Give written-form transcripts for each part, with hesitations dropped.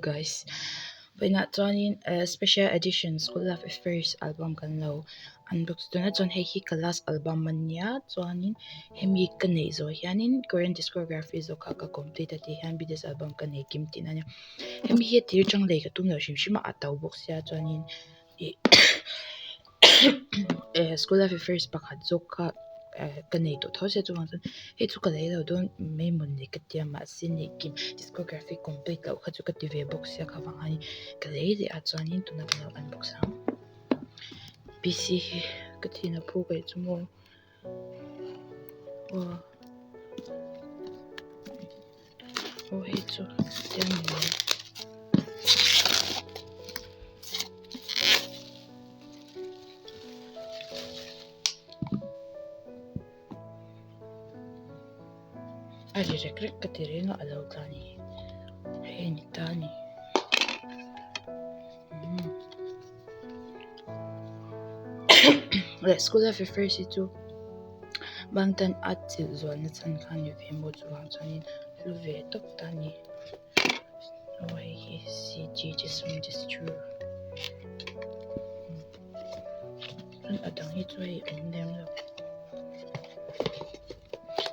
guys vawiinah chuanin eh special edition school love affairs album kan lo unbox dawn a chuan hei hi ka last album a nia chuanin hemi ka neih zawh hianin korean discography zawk kha ka complete a tih hian B_T_S album ka nei kim tihna a nia hemi hi a tir atang lei ka tum lo hrim hrim a a to bawk sia chuanin ih eh school life affairs pakhat zawk kha eh ka nei tawh tho sia chuvang chuan hei chu ka lei lo dawn mai maw ni ka tia mahse neih kim discography complete loh kha chu ka ti ve bawk sia kha vang hian ka lei leh a chuanin tunah ka lo unbox ang P_C hi ka thin a phu kaih chu maw aw aw hei chu tiang ni mai. A ri rek rek ka ti reng a a lo tla a ni hei a ni ta a ni. Leh school life affairs hi chu bangtan at chilh zualna chhan kha a ni ve maw chuvang chuanin hlu ve tawp ta a ni aw hei hi c g chuan a dang hi chu hei a awm lem lo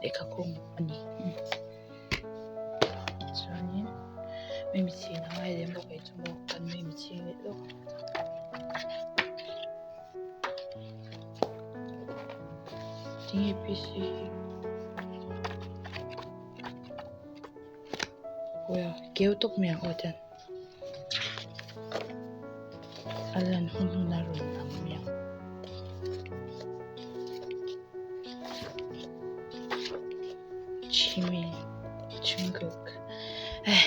lehkha khawng a ni chuanin mi chhin a ngai lem lo kei chu maw kan mi chhing leh lawk. Tinge P_C hi awi a keu tawp mai ang aw tian a lan hun hun a rawn lang mai ang. Jimin Jungkook eh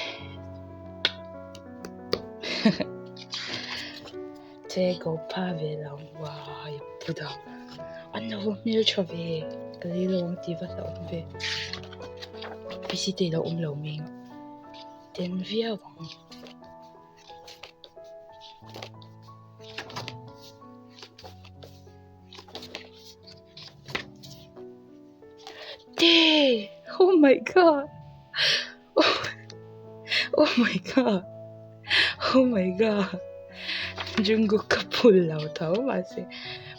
Che ko pha ve lo uai puda an lo va hmel tha ve ka lei lo ang tih va hlauh awm ve P_C te ilo awm lo mai ang ten viau ang. Te oh my god oh my god oh my god Jungkook ka phul lo tho mahse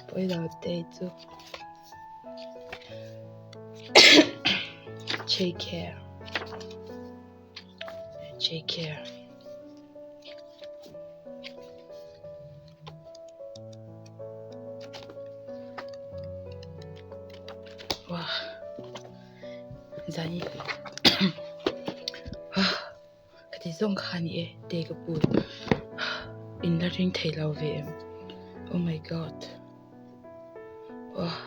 pawi lo te chu take care take care. Wah zani ka ti zawng kha a ni e te ka pu in la ring thei lo ve em oh my god wah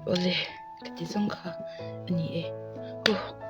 awle ka ti zawng kha a ni e huh.